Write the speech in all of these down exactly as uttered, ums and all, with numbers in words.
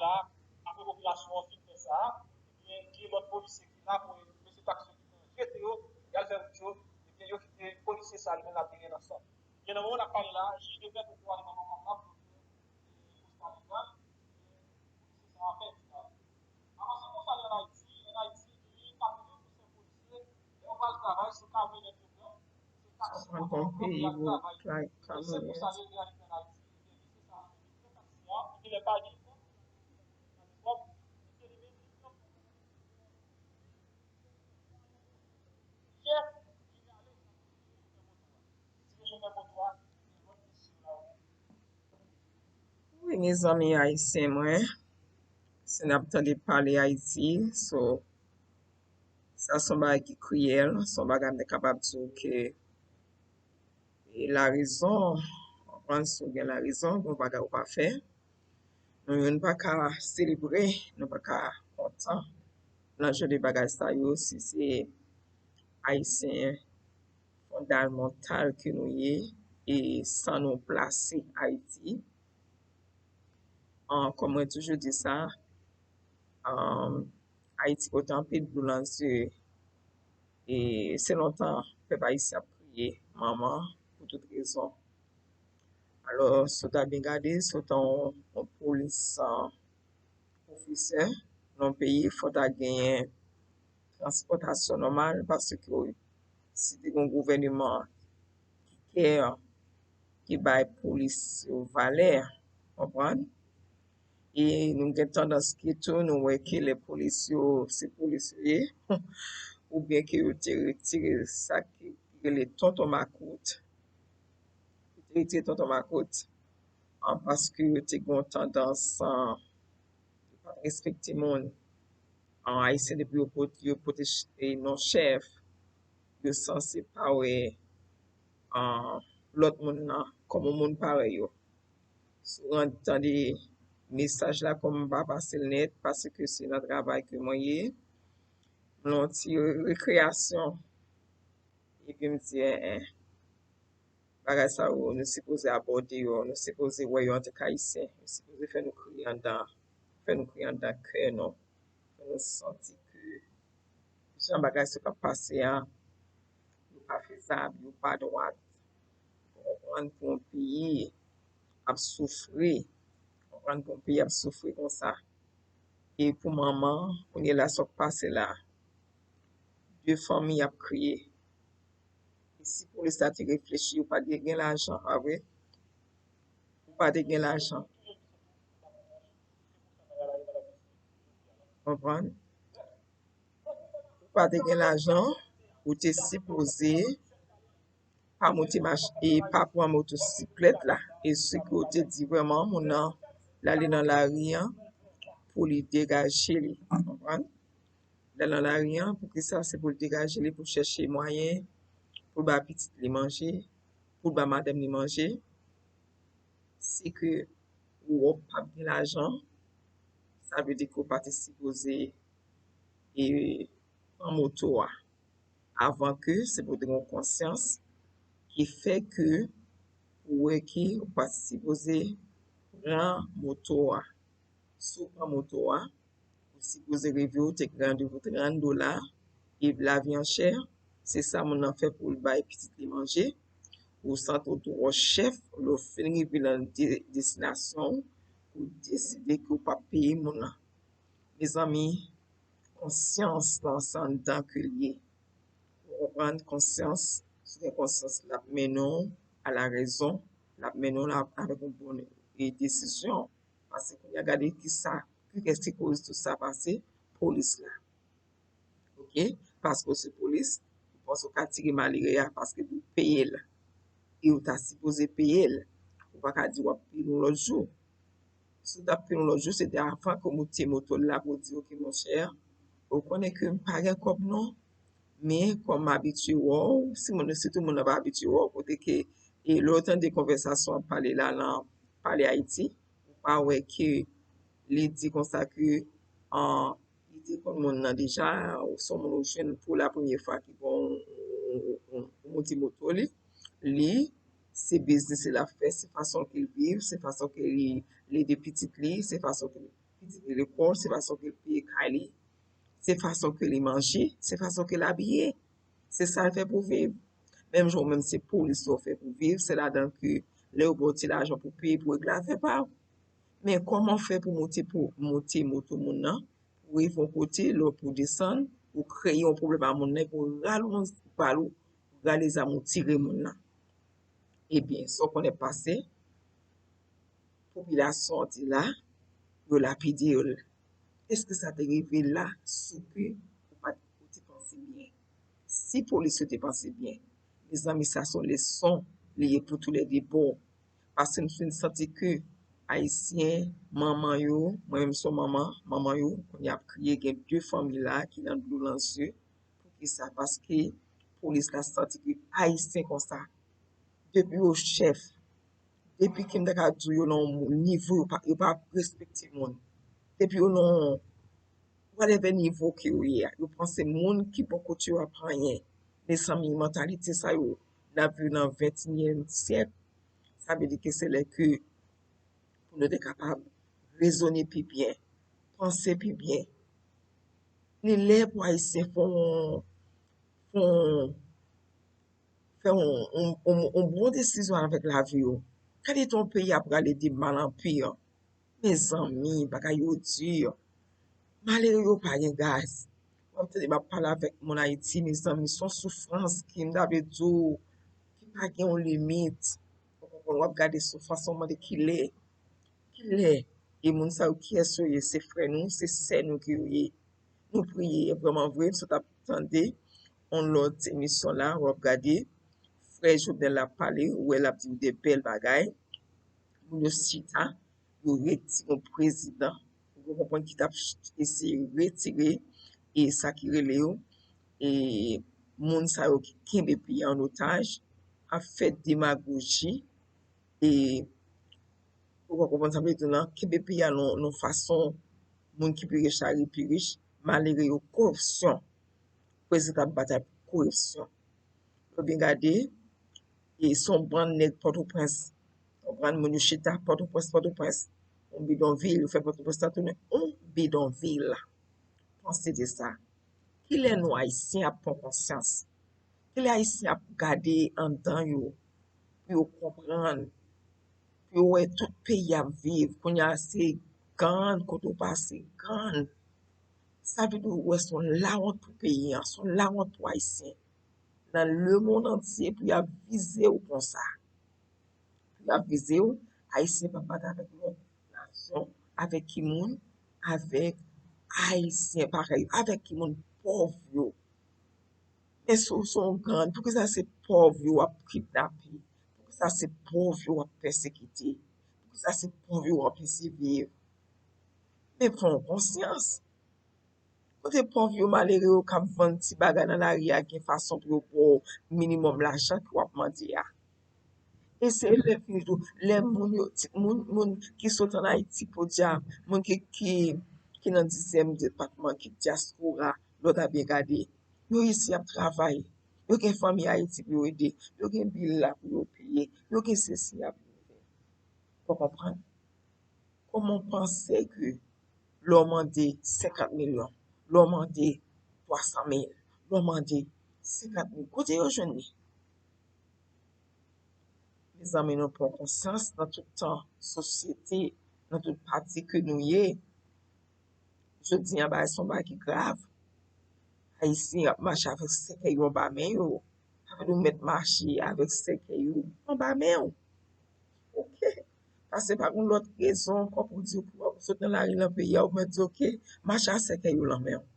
la, apre popilasyon an fin fè sa, ebyen, gen lòt polisye ki la pou mesye taksi yo ki nan jete yo, y al fè wout yo, ebyen, yo kite polisye sa li menm l ap degaje nan sant. Ebyen, nan moman n ap pale la, jij de pè poko ale nan lokal la pou l fè, e, konsta legal, ebyen, polisye sa a pèdi lavi. Alò, se konsa l ye ann Ayiti. Ann Ayiti, gen katreven pou san polisye, lè yo pral travay, se kamyonèt yo pran, se taksi oto yo pran pou y al travay. E se konsa l ye ann Ayiti. Ebyen, mesye sa a, li menm, pran taksi a, epi lè pa gen kòb, pa gen kòb, mesye li menm, li pran chèf, li rale, li tire chofè moto a, se lòt mesye la. Wi, mezanmi ayisyen mwen, si n ap tande pale Ayiti, so, sa se yon bagay ki kriyèl, se yon bagay m te kapab di w ke e larezon, w konprann, si w gen larezon, gen yon bagay ou pa fè. Nou youn pa ka selebre, nou pa ka kontan nan jan de bagay sa yo, si se ayisyen fondamental ke nou ye, e san nou plase Ayiti. An, kòm mwen toujou di sa, an, Ayiti pote anpil dlo nan zye, e se lontan pèp ayisyen ap kriye manman pou tout rezon. Alò, si w ta byen gade, si w ta yon, yon polis, an, pwofesè nan yon peyi, fò ta genyen transpòtasyon nòmal, paske si te gen yon gouvèneman ki kè, ki bay polis yo valè, konprann? E nou gen tandans ke tou nou wè ke lè polis yo, se polis yo ye, oubyen ke yo te retire sa ki rele tonton makout. Yo te retire tonton makout, an, paske yo te gen yon tandans, an, yo pa t respekte moun. An, ayisyen, depi yo pot-, yo pote ch-, e non chèf, yo sanse pa wè, an, lòt moun nan kòm yon moun parèy yo. Si w ran-, tande mesaj la, kòm m pa pase l nèt, paske se nan travay ke mwen ye, m nan yon ti rekreyasyon, epi m di, en, en, bagay sa yo, nou sipoze abòde yo, nou sipoze wè yo antank Ayisyen, yo sipoze fè nou kriye anndan, fè nou kriye anndan kè nou, fè nou santi ke jan bagay sa yo k ap pase a, yo pa fezab, yo pa dwat. Ou konprann, pou yon peyi ap soufri, ou konprann, pou yon peyi ap soufri konsa. E pou manman, kounye la, sa k pase la, de fanmi ap kriye. E si polis la te reflechi, ou pa t gen lajan, pa vre? Ou pa te gen lajan. Konprann? Ou pa te gen lajan, ou te sipoze pa monte mach-, e pa pran motosiklèt la. E se ke w te di vrèman, moun nan, l ale nan lari an pou li degaje li. Konprann? L al nan lari an, poukisa? Se pou l degaje li, pou l chèche mwayen, pou l ba pitit li manje, pou l ba madanm li manje. Se ke ou p ap gen lajan, sa vle di ke w pa te sipoze, e, pran moto a. Avan ke se pou w te gen yon konsyans ki fè ke ou wè ke ou pa t sipoze pran moto a. Si w pran moto a, ou sipoze rive, ou te gen randevou trant dola, e lavi an chè, se sa moun nan fè pou l bay pitit li manje. Ou santi w twò chèf, lè w fin rive nan de-, destinasyon w, ou deside ke w p ap peye moun nan. Mezanmi, konsyans lan, se anndan ke l ye. Ou konprann? Konsyans, si w gen konsyans, l ap mennen w a la rezon, l ap mennen w la avèk yon bon, e, desizyon. Paske kounye a, gade kisa, ki kès ki koz tout sa pase? Polis la. Oke? Paske w se polis, ou panse w ka tire malere a paske pou w peye l. E ou ta sipoze peye l. Ou pa ka di w ap peye l yon lòt jou. Si w t ap peye l yon lòt jou, se te avan ke w moute moto l la pou w di, oke, monchè, ou konnen ke m pa gen kòb non, men kòm m abitye wè w, si moun, sitou moun nan pa abitye wè w, kote ke, e lè w tande konvèsasyon ap pale la nan Pale Ayiti, ou pa wè ke li di konsa ke, an, li te konn moun nan deja, ou se yon moun ou jwenn pou la premye fwa ki bon, ou, ou, ou, ou moute moto li, li, se biznis li l ap fè, se fason ke l viv, se fason ke li, li ede pitit li, se fason ke lekòl, se fason ke l peye kay li, se fason ke li manje, se fason ke l abiye. Se sa l fè pou viv. Menm jan ou menm se polis ou fè pou viv, se ladan ke lè yo ba w ti lajan pou peye pou regle afè pa w. Men kòman w fè pou monte pou monte moto moun nan, pou rive yon kote, lè w pou desann, ou kreye yon pwoblèm a moun nan, pou rale yon bal ou rale zam ou tire moun nan. Ebyen, sa w konnen pase, popilasyon an te la, yo lapide l. Èske sa te rive la sou ke ou pa t ou te panse byen? Si polis yo te panse byen, mezanmi, sa se yon leson li ye pou toulède bò. Paske m fin santi ke Ayisyen, manman yo, mwen menm se yon manman, manman yo, kounye a ap kriye, gen de fanmi la ki nan dlo nan zye. Poukisa? Paske polis la santi ke Ayisyen konsa. Depi yo chèf, depi ke m ta ka di w yo nan yon nivo, yo pa, yo pa respekte moun. Depi yo nan whatever nivo ke yo ye a, yo panse moun ki bò kote yo ap anyen. Mezanmi, mantalite sa yo, n ap viv nan ventenyèm syèk. Sa vle di ke se lè ke pou nou te kapab rezone pi byen, panse pi byen. Li lè pou Ayisyen fè yon, fè yon, fè yon, yon, yon, yon bon desizyon avèk lavi yo. Gade ton peyi ap prale de mal an pi. Mezanmi, bagay yo di. Malere yo pa gen gaz. W ap tande m ap pale avèk moun Ayiti, mezanmi, se yon soufrans ki, m ta vle di w, ki pa gen yon limit. Ou konprann, w ap gade soufrans, w ap mande kilè, kilè, e moun sa yo kiyès yo ye, se frè nou, se sè nou ke yo ye. Nou priye, vrèman vre, m sot ap tande yon lòt emisyon la, w ap gade, frè Jovenel la pale, ou wè l ap di de bèl bagay, moun yo chita, yo retire yon prezidan. Ou konprann ki t ap eseye retire e sa ki rele yo e moun sa yo ki kenbe peyi an otaj ap fè demagoji e ou konprann sa m vle di w lan, kenbe peyi a nan yon fason moun ki pi rich la pi rich, malere yo koripsyon. Prezidan ap batay pou koripsyon. Yo byen gade, e se yon bann nèg Pòtoprens. Yon bann moun yo chita Pòtoprens, Pòtoprens. Yon bidonvil, yo fè Pòtoprens la tounen yon bidonvil. Panse de sa. Kilè nou Ayisyen ap pran konsyans? Kilè Ayisyen ap gade anndan yo pou yo konprann, pou yo wè tout peyi ap viv? Kounye a se gann, kote w pase, gann. Sa vle di w wè se yon lawont pou peyi an, se yon lawont pou Ayisyen. Nan lemonn antye pou y ap vize w konsa. Pou y ap vize w, Ayisyen p ap bat avèk lòt nasyon, avèk ki moun, avèk Ayisyen parèy, avèk ki moun pòv yo. Men si w se yon gann, poukisa se pòv yo w ap kidnape? Poukisa se pòv yo w ap pèsekite? Poukisa se pòv yo w ap eseye viv? Men pran konsyans. Kote pòv yo, malere yo k ap vann ti bagay nan lari a gen fason pou yo ba w minimòm lajan ke w ap mande a. E se lè fini tou, lè moun yo, ti, moun, moun ki sot ann Ayiti, podyab, moun ki, ki, ki nan dizyèm depatman, ki dyaspora, lè w ta byen gade, yo isi ap travay. Yo gen fanmi Ayiti pou yo ede. Yo gen bil la pou yo peye. Yo gen sesi a pou yo fè. Ou konprann? Kòman w panse ke lè w mande senkant milyon, lè w mande twa san mil, lè w mande senkant mil, kote yo jwenn li? Mezanmi, nou pran konsyans nan tout tan sosyete, nan tout pati ke nou ye. Jodi a, bagay se yon bagay ki grav. Ayisyen ap mache avèk sèkèy yo anba men yo. Sa vle di w mèt mache avèk sèkèy yo anba men w. Oke. Paske pa gen lòt rezon ankò pou di w pou w sot nan lari nan peyi a, ou mèt di, oke, mache a sèkèy yo nan men w.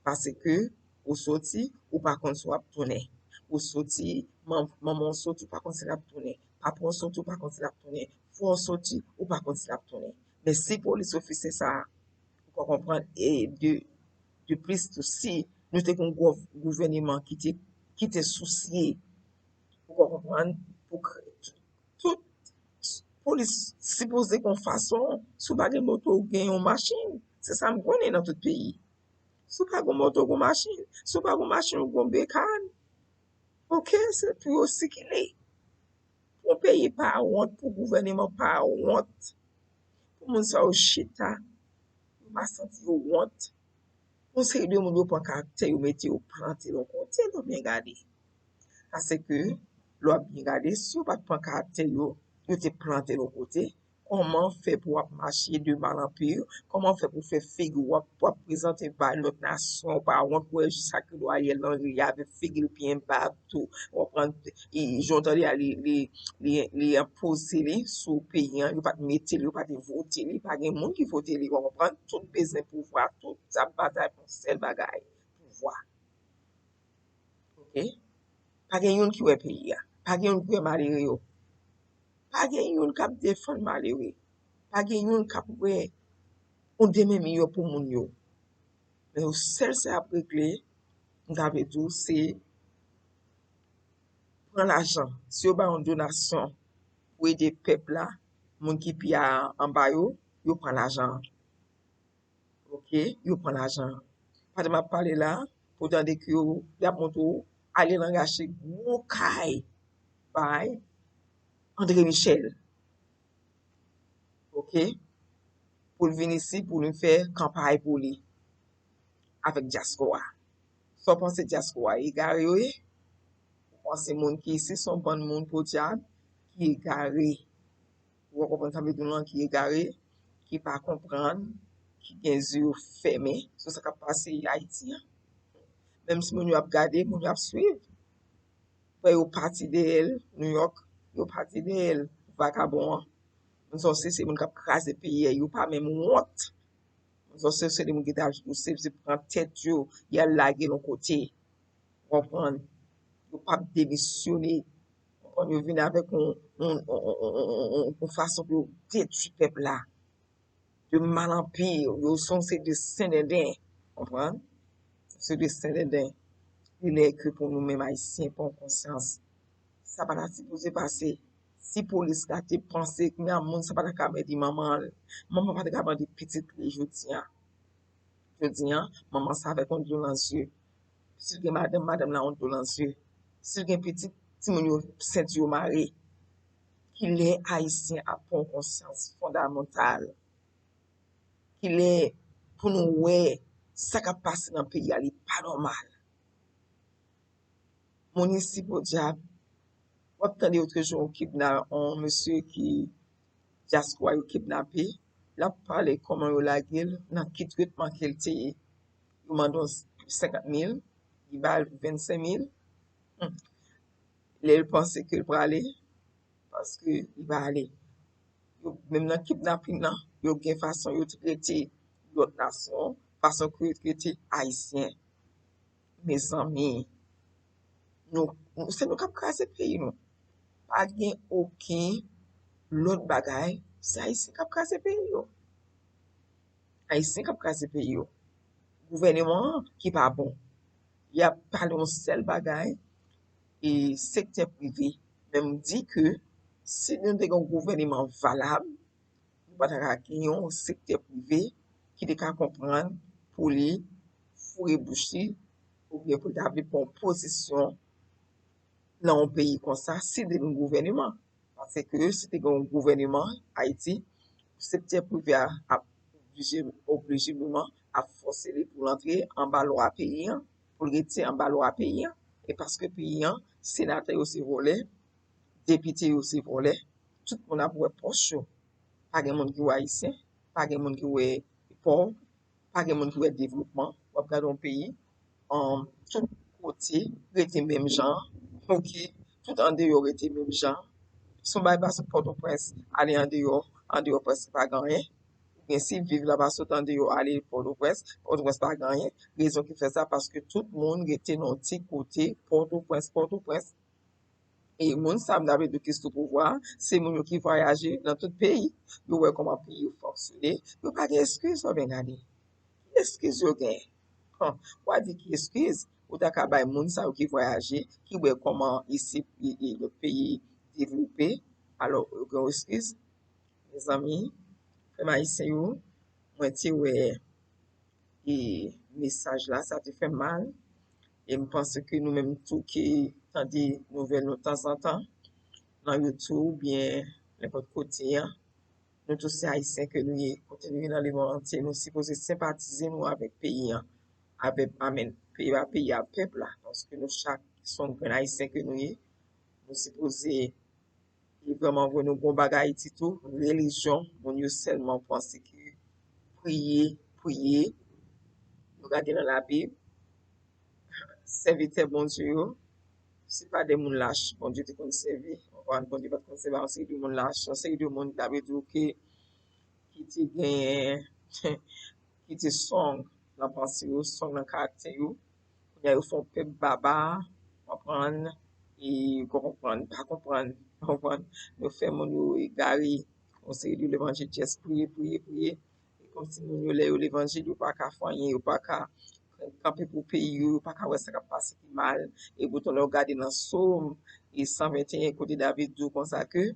Paske ou soti, ou pa konn si w ap tounen. Ou soti, man-, manman w soti, ou pa konn si l ap tounen. Papa w soti, ou pa konn si l ap tounen. Frè w soti, ou pa konn si l ap tounen. Men si polis ofisye sa a, ou ka konprann, e de, de plis tou, si nou te gen yon gwo gouvèneman ki te, ki te sousye, ou ka konprann, pou tout polis sipoze gen yon fason, si w pa gen moto, ou gen yon machin. Se sa m konnen nan tout peyi. Si w pa gen moto, ou gen machin. Si w pa gen machin, ou gen bekàn. Oke, se pou yo sikile. Pou yon peyi pa wont, pou gouvèneman pa wont, pou moun sa yo chita, pa santi yo wont. Yon seri de moun yo pran karaktè yo mete yo plante yon kote, nou byen gade. Paske, lè w ap byen gade, si yo pa t pran karaktè yo, yo te plante yon kote, kòman fè pou w ap mache de mal an pi? Kòman fè pou w fè figi w ap, w ap prezante bay lòt nasyon, w pa wont, wè jiskaske do Ariel Henry avèk figi l byen ba tou? W konprann? Jan w tande a, li, li, li, li enpoze li sou peyi an, yo pa t mete l, yo pa t vote li, pa gen moun ki vote li, w konprann? Tout bezwen pouvwa, tout ap batay pou yon sèl bagay, pouvwa. Oke? Pa gen youn ki wè peyi a. Pa gen youn ki wè malere yo. Pa gen youn k ap defann malere. Pa gen youn k ap wè yon demen miyò pou moun yo. Men yon sèl sa y ap regle, m ta vle di w, se pran lajan. Si yo ba yon donasyon pou ede pèp la, moun ki pi a, anba yo, yo pran lajan an. Oke, yo pran lajan an. Pandan m ap pale la, pou tande ke yo, y ap montre w, ale nan rache gwo kay bay André Michel. Oke? Pou l vin isi, pou l fè kanpay pou li avèk dyaspora. Sa w panse dyaspora egare yo ye? Ou panse moun ki isi se yon bann moun podyab ki egare? Ou konprann sa m vle di w lan, ki egare, ki pa konprann, ki gen zye yo fèmen sou sa k ap pase Ayiti an. Menm si moun yo ap gade, moun yo ap swiv. Frè yo pati dèyè l, New York, yo pati dèyè l, vakabon an. Moun sa yo se, se moun k ap kraze peyi a, yo pa menm wont. Moun sa yo se, se de moun ki ta jous se, se pran tèt yo, y al lage l yon kote. Konprann? Yo p ap demisyone. Konprann? Yo vin avèk yon, yon, yon, yon, yon, yon, yon fason pou yo detwi pèp la. De mal an pi, yo se yon seri de sendenden. Konprann? Se de sendenden. Li lè ke pou nou menm Ayisyen pran konsyans. Sa pa ta sipoze pase. Si polis la te panse, kounye a moun sa pa ta ka mande manman l. Manman pa ta ka mande pitit li jodi a. Jodi a, manman sa avèk yon dlo nan zye. Si l gen madanm, madanm nan yon dlo nan zye. Si l gen pitit, timoun yo, senti yo mare. Kilè Ayisyen ap pran konsyans fondamantal? Kilè pou nou wè sa k ap pase nan peyi a, li pa nòmal? Moun isi, podyab, w ap tande otrejou yon kidna-, yon mesye ki dyaspora yo kidnape, l ap pale kòman yo lage l nan ki tretman ke l te ye. Yo mande l senkant mil, li ba l vennsenk mil. Hmm. Lè l panse ke l prale, paske li pa ale. Yo, menm nan kidnaping nan, yo gen fason yo trete lòt nasyon, fason ke yo trete Ayisyen. Mezanmi, nou, nou, se nou k ap kraze peyi nou. Pa gen okenn lòt bagay, se Ayisyen k ap kraze peyi yo. Ayisyen k ap kraze peyi yo. Gouvèneman an ki pa bon. Y ap pale yon sèl bagay, e sektè prive. Men m di ke si nou te gen yon gouvèneman valab, nou pa ta ka gen yon sektè prive ki te ka konprann pou li foure bouch li, oubyen pou l ta vle pran yon pozisyon nan yon peyi konsa, si te gen yon gouvèneman. Paske si te gen yon gouvèneman Ayiti, sektè prive a ap oblije, oblije ap fòse li pou l antre anba lwa peyi an, pou l rete anba lwa peyi an. E paske peyi an, senatè yo se vòlè, depite yo se vòlè, tout moun ap wè pòch yo. Pa gen moun ki wè Ayisyen, pa gen moun ki wè pòv, pa gen moun ki wè devlopman. W ap gade yon peyi, um, tout kote rete menm jan, oke, tout andeyò rete menm jan. Si w bay pase Pòtoprens, ale andeyò, andeyò prèske pa gen anyen. Oubyen si viv la pa sot andeyò, ale Pòtoprens, Pòtoprens pa gen anyen. Rezon ki fè sa, paske tout moun rete nan yon ti kote, Pòtoprens, Pòtoprens. E moun sa m t ap di ki sou pouvwa a, se moun yo ki vwayaje nan tout peyi. Yo wè kòman peyi yo fonksyone. Yo pa gen eskiz, w ap byen gade. Ki eskiz yo gen? Hon, w a di ki eskiz? Ou ta ka bay moun sa yo ki vwayaje, ki wè kòman isi, e, e, lòt peyi devlope. Alò, yo gen yon eskiz? Mezanmi, frè m ayisyen yo, mwen te wè e mesaj la, sa te fè m mal. E m panse ke nou menm tou ki tande nouvèl nou tanzantan nan YouTube oubyen nenpòt kote a, Nou tout se Ayisyen ke nou ye, kote nou ye nan lemonn antye, nou sipoze senpatize nou avèk peyi an, avèk, amèn, peyi a, peyi a, pèp la, paske nou chak se yon grenn Ayisyen ke nou ye. Nou sipoze, e vrèman vre, nou gon bagay Ayiti tou, relijyon, moun yo sèlman panse ke priye, priye. Nou gade nan Labib, sèvitè Bondye yo, se pa de moun lach Bondye te konn sèvi. Ou konprann? Bondye pa t konn sèvi a yon seri de moun lach, yon seri de moun ki ta vle di w ke, ki te genyen, ki te strong nan panse yo, strong nan karaktè yo. Kounye a, yo fè yon pèp baba, konprann, e yo konprann, pa konprann, konprann. Yo fè moun yo egare, yon seri de levanjil, just priye, priye, priye. E kòmsi moun yo, lè yo levanjil, yo pa ka fè anyen, yo pa ka kanpe pou peyi yo, yo pa ka wè sa k ap pase ki mal. E poutan, lè w gade nan Sòm e san venteyen, kote David di w konsa ke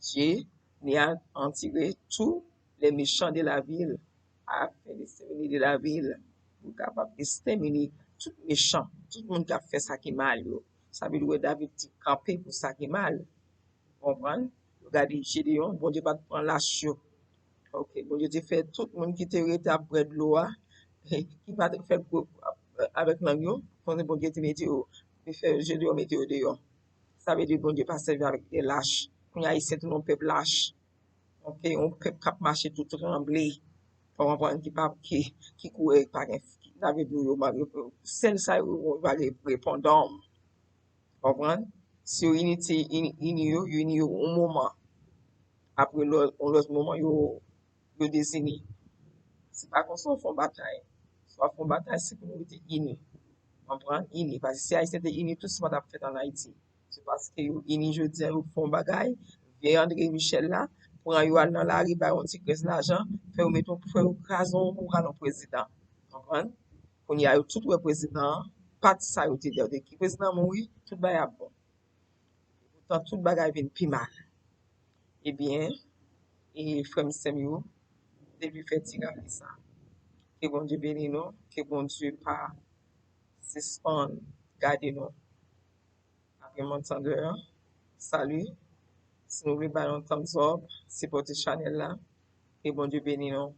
Dieu ne a en tiré tous les méchants de la ville, afin d'exterminer de la ville, pou kapab ekstèmine tout mechan, tout moun k ap fè sa ki mal yo. Sa vle di wè David te kanpe pou sa ki mal. Konprann? Yo gade Jedeyon, Bondye pa t pran lach yo. Ok, Bondye te fè tout moun ki te rete ap bwè dlo a, ki pa t fè gwo avèk lang yo, konnen Bondye te mete yo, te fè Jedeyon mete yo deyò. Sa vle di Bondye pa sèvi avèk de lach. Kounye a, Ayisyen tounen yon pèp lach. Ok, yon pèp k ap mache tou tranble. Ou konprann, ki pa, ki, ki kouri pa gen, ki ta vle di yo, yo, sèl sa yo, yo pa gen repondan. Konprann? Si yo ini, ini, ini yo, yo ini yo yon moman. Apre, lò, yon lòt moman, yo, yo dezini. Se pa konsa w fè yon batay. Si w ap fè yon batay, se pou nou rete ini. Konprann? Ini. Paske si Ayisyen te ini, tout sa pa t ap fèt ann Ayiti. Se paske yo ini jodi a, yo fè yon bagay, vye André Michel la, pran yo al nan lari, ba yo yon ti grès lajan, fè yo mete yon, fè yo kraze yon, yon, yon prezidan. Konprann? Kounye a, yo tout wè prezidan an, pa t sa yo te di a, yo te ki prezidan mouri, tout bagay ap bon. Poutan, tout bagay vin pi mal. Ebyen, e frè m, sè m yo, depi fè ti raple sa. Ke Bondye beni nou, ke Bondye pa sispann gade nou. Apre Mond Tandè, salut. Si nou vle ba nou thumbs up, sipòte chanèl la. Ke Bondye beni nou.